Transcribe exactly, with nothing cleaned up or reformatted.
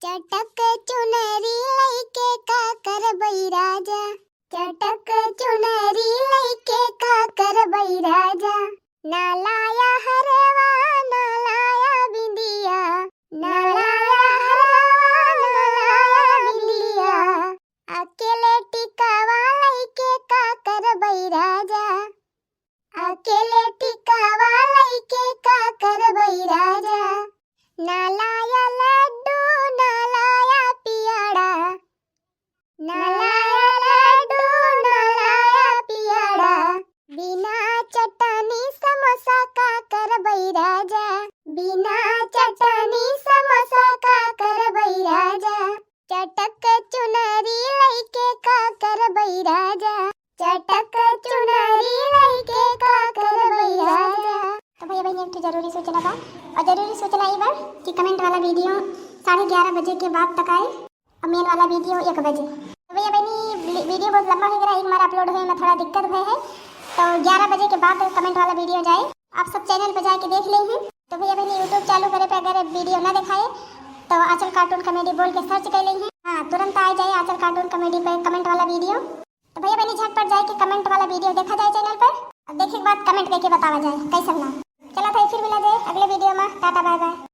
चटक चुनरी लइके का करबई राजा, चटक चुनरी लइके का करबई राजा। ना लाया हरवा, ना लाया बिंदिया, ना लाया हरवा, ना लाया बिंदिया। अकेले टिकावा लइके का करबई राजा, अकेले टिकावा लइके का करबई राजा। ना लाया लड्डू, ना लाया पियाड़ा, ना लाया लड्डू, ना लाया पियाड़ा। बिना चटनी समोसा का करबई राजा, बिना चटनी समोसा का करबई राजा। चटक चुनरी लइके का करबई राजा, चटक चुनरी लइके का करबई राजा। तो भैया बहनी, एक ठो जरूरी सूचना बा, और जरूरी सूचना ई बा कि comment वाला video साढ़े ग्यारह बजे के बाद तक आए, और main वाला video एक बजे। तो भैया बहनी, video बहुत लंबा हो गया, एक बार upload होए में थोड़ा दिक्कत हुए है, तो ग्यारह बजे के बाद comment वाला video जाए। आप सब channel पे जाके देख लें हैं। तो भैया बहनी, YouTube चालू करे पे अगर video ना दिखाए तो आंचल cartoon comedy बोल के search कर लें हैं। हाँ, तुरंत आ जाए आंचल cartoon comedy पे comment वाला video। तो भैया बहनी, झटपट जाए के comment वाला video देखा जाए channel पर, और देखे के बाद comment करके बतावा जाए कैसन ना। चला था, फिर मिला जाए अगले video में। टाटा, bye bye।